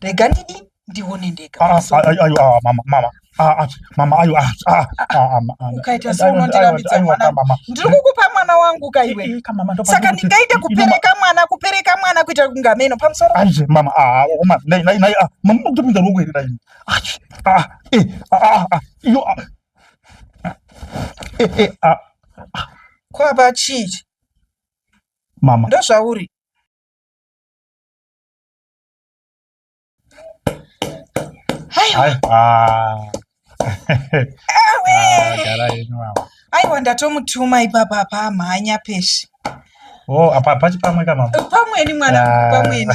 Rega ndidi ndione ndega. Ah, ah, ayo, ah, mama, mama. Ah, ah, mama, ayo, ah, ah, ah, ah, Ukaita seunondirambidza mwana. Ndiri kukupa mwana wangu ka iwe. Saka ndingaite kupereka mwana, kupereka mwana kuita kunga meno pamusoro. Aje, mama, ah, oma, nai, nai, nai, ah, mama, kutopinza ruoko here nai. Ah, ah, eh, ah, ah, iyo, ah. Eh, eh, ah. Kwaba chii? Mama. Ndozvauri. Aiwa. Aiwa ndatomutuma ipapa apa amhanya peshe. Oh, apa pachi pamwe ka mama. Pamweni mwana ah. pamweni.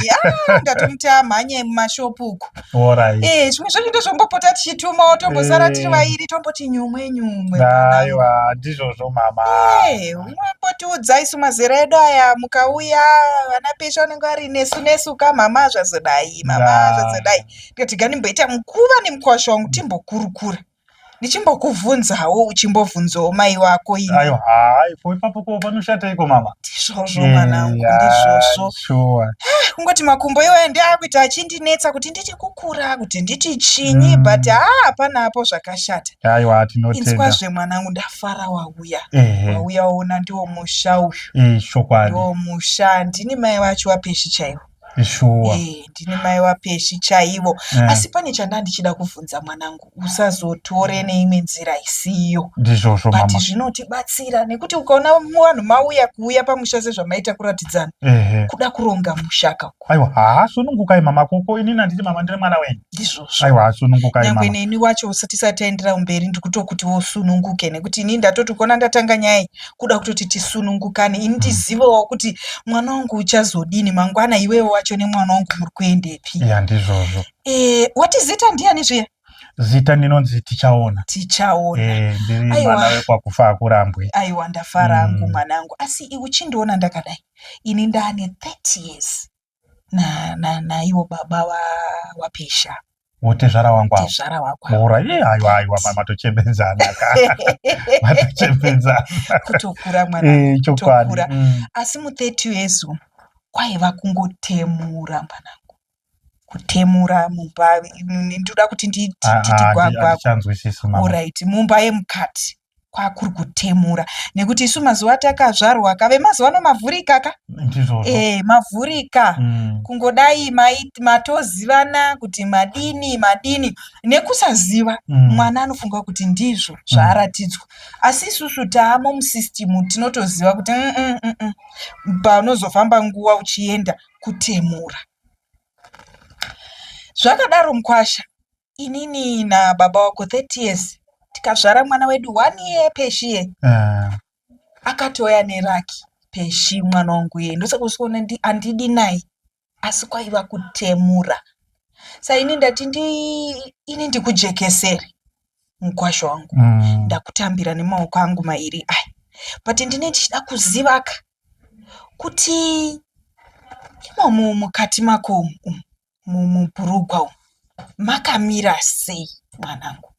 Ah, ndatomuti amhanye mumashopu uko. Alright. Eh, zvimwe zvacho ndozvombopota tichituma tombosara tiri eh. vairi tomboti nyumwe nyumwe. Aiwa, ndizvozvo mama. Eh, unombotiudza isu mazera edu aya mukauya vana peshe vanenge vari nesu nesu ka mama zvazodai, mama zvazodai. Ndikati ganimboita mukuva nemukwasha wangu timbokurukura. Ndichimbokuvhunzawo uchimbovhunzawo mai wako ini. Ayo hayi ko ipapo ko panoshateiko mama? Ndizvozvo mwanangu ndizvozvo. Sure. Ah, kungoti makumbo iwayo ndiakuita achindinetsa kuti nditi kukura kuti nditi chinyi mm. but haa hapana apo zvakashata. Aiwa tinotenda. Inzwazve mwanangu ndafara wauya. Wauya waona ndiwo musha uyu. Eh chokwadi. Ndiwo musha ndini mai vacho wapeshi chaiwo. Shuwa. Eh, ndini mai wapeshi chaivo. Yeah. Asi pane chanda ndichida kuvhunza mwanangu, usazotore neimwe nzira isiyo. Ndizvozvo mama. But zvinotibatsira nekuti ukaona vanhu mauya kuuya pamusha sezvamaita kuratidzana. Ehe. Kuda kuronga musha ka uku. Aiwa, haa sunungukai mama koko inini handiti mama ndiri mwana wenyu. Ndizvozvo. Aiwa, sunungukai mama. Nyangwe neni wacho tisati taendera kumberi ndiri kutokuti wosununguke nekuti inini ndatoti ukaona ndatanga nyaya iyi kuda kutoti tisunungukane ini ndizivewo kuti mwana wangu uchazodini mangwana iwewe wacho nemwana wangu muri kuendepi. Ya ndizvozvo. Eh, wati zita ndiani zviya? Zita ndinonzi Tichaona. Tichaona. Eh, ndiri mwana wekwakufa akurambwe. Aiwa ndafara hangu mm. mwanangu asi uchindiona ndakadai ini ndane 30 years naivo na, na baba waPesha wotezvara wangu avo tezvara wako avo. Ora iye aiwa aiwa matochembedzana ka matochembedzana kutokura mwana eh chokwadi kutokura. Asi mu 30 years umu kwaiva kungotemura mwanangu kutemura mumba ndoda kuti nditi gwagwa handichanzwisisi mama Alright, mumba yemukati kwakuri kutemura nekuti isu mazuva atakazvarwa kave mazuva ano mavhurika ka ndizvozvo e, mavhurika mm. kungodai matozivana kuti madini madini nekusaziva mm. mwana anofunga kuti ndizvo mm. zvaaratidzwa mm. asi isusu taamo musystem tinotoziva kuti mm -mm, mm -mm. panozofamba nguva uchienda kutemura zvakadaro mukwasha inini nababa wako 30 years tikazvara mwana wedu one year peshi uh. Akatouya neraki peshi mwana wangu iye ndosaka usikuona andidi naye asi kwaiva kutemura sa ini ndati ndi ini ndikujekesere mukwasha wangu mm. Ndakutambira nemaoko angu mairi aya but ndine ndichida kuzivaka kuti imomo mukati mako umu mubhurugwa umu makamira sei mwanangu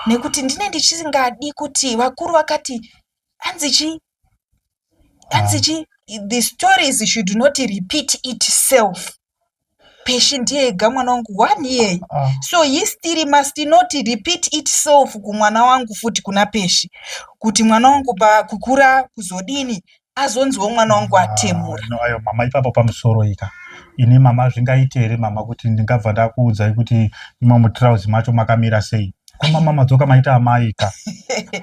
nekuti ndine ndichisingadi kuti vakuru vakati hanzi chii hanzi chii the stories should not repeat itself peshi ndiye ega mwana wangu one year ah. So history must not repeat itself kumwana wangu futi kuna peshi kuti mwana wangu pakukura kuzodini azonziwo mwana wangu atemura. Ah, no, ayo mama ipapo pamusoro ika ini mama zvingaite here mama kuti ndingabva ndakuudzai kuti imo mutirauzi macho makamira sei ko mama madzoka maita amai ka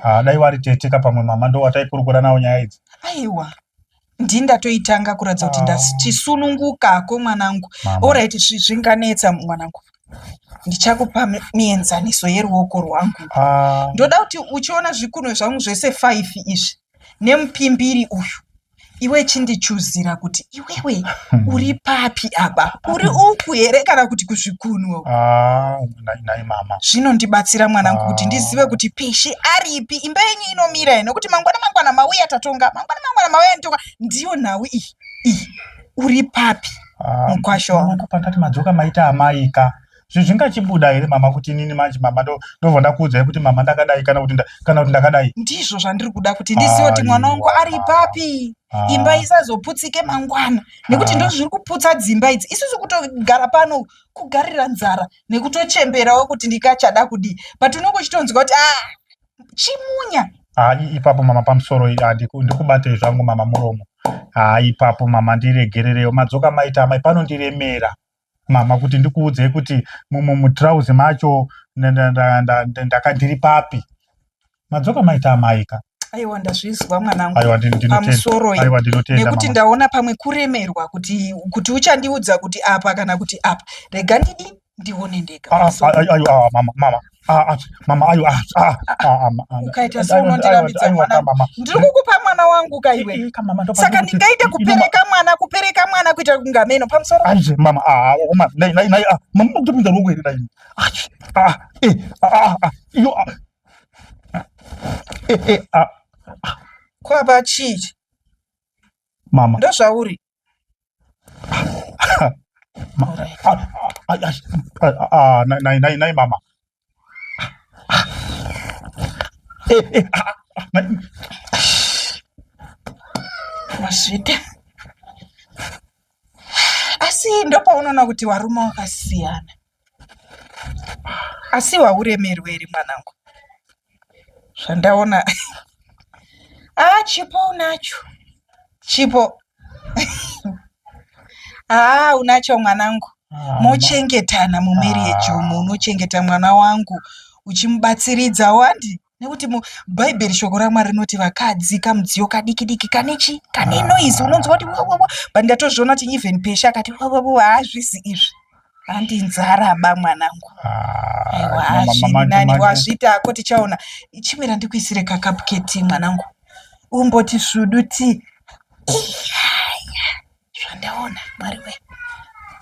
ah, dai wari tete ka pamwe mama ndo wataikurukura nawo nyaya idzi. Aiwa ndini ndatoitanga kuratidza kuti ndachisunungukako mwanangu. Orit zvinganetsa mwanangu ndichakupa mienzaniso yeruoko rwangu. Ah. Ndoda kuti uchiona zvikunwe zvangu zvese 5 izvi nemupimbiri uyu iwe chindichuzira kuti iwewe uri papi apa uri uku here kana kuti kuzvikunwe ah, nai mama zvinondibatsira mwanangu kuti ndizive kuti peshi aripi imba yenyu inomira here nokuti mangwana mangwana mauya tatonga mangwana mangwana mauya nditonga ndiyo nhau iyi iyi uri papi ah, mukwasha wangu pandati madzoka maita amaika. Zvingachibuda here mama kuti inini manje mama ndobva ndakuudzai kuti mama ndakadai kana kuti kana kuti ndakadai? Ndizvo zvandiri kuda kuti ndizive kuti mwana wangu ari papi. Imba isazoputsike mangwana nekuti ndozviri kuputsa dzimba idzi. Isusu kutogara pano kugarira nzara nekutochemberawo kuti ndikachada kudii, but unenge uchitonzwa kuti ah chimunya. Ah, ipapo mama pamusoro ndikubatei zvangu mama muromo. Ah, ipapo mama ndiregererewo, madzoka maita amai panondiremera mama kuti ndikuudzei kuti mutrauzi macho ndiri papi. Madzoka maita amai ka. Aiwa ndazvizwa mwanangu. Aiwa pamusoro aiwa ndinotenda nekuti ndaona pamwe kuremerwa kuti kuti uchandiudza kuti apa kana kuti apa. Rega ndidi ndione ndega. Aiwa mama mama mama aiwa ukaita seunondirambidza mwana. Ndiri kukupa mwana wangu ka iwe. Saka ndingaite kupereka mwana kupereka mwana kuita kunga meno pamusoro. Aje mama mama nai nai nai mama kutopinza ruoko here nai. Eh iyo eh eh Kwaba chii? Mama. Ndozvauri. Nai nai nai mama. Eh eh Mazvita. Asi ndopaunoona kuti varume wakasiyana. Asi wauremerwe here mwanangu? Zvandaona. Ah, chipo unacho. Chipo. Ah, unacho mwanangu. Mochengetana mumarriage umu, unochengeta mwana wangu uchimubatsiridza wandi nekuti mubhaibheri shoko ramwari rinoti vakadzi kamudziyo kadiki diki kane chi kane noise unonzwa kuti wawawa but ndatozviona kuti even pesha akati wawawa haazvisi izvi handi nzara ba mwanangu aiwa hazviri nani wazviita hako tichaona chimira ndikuisire kakapu ketii mwanangu umboti svudu tii zvandaona mwari we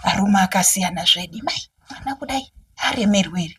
arume akasiyana zvedi mai mwana kudai aremerwe here.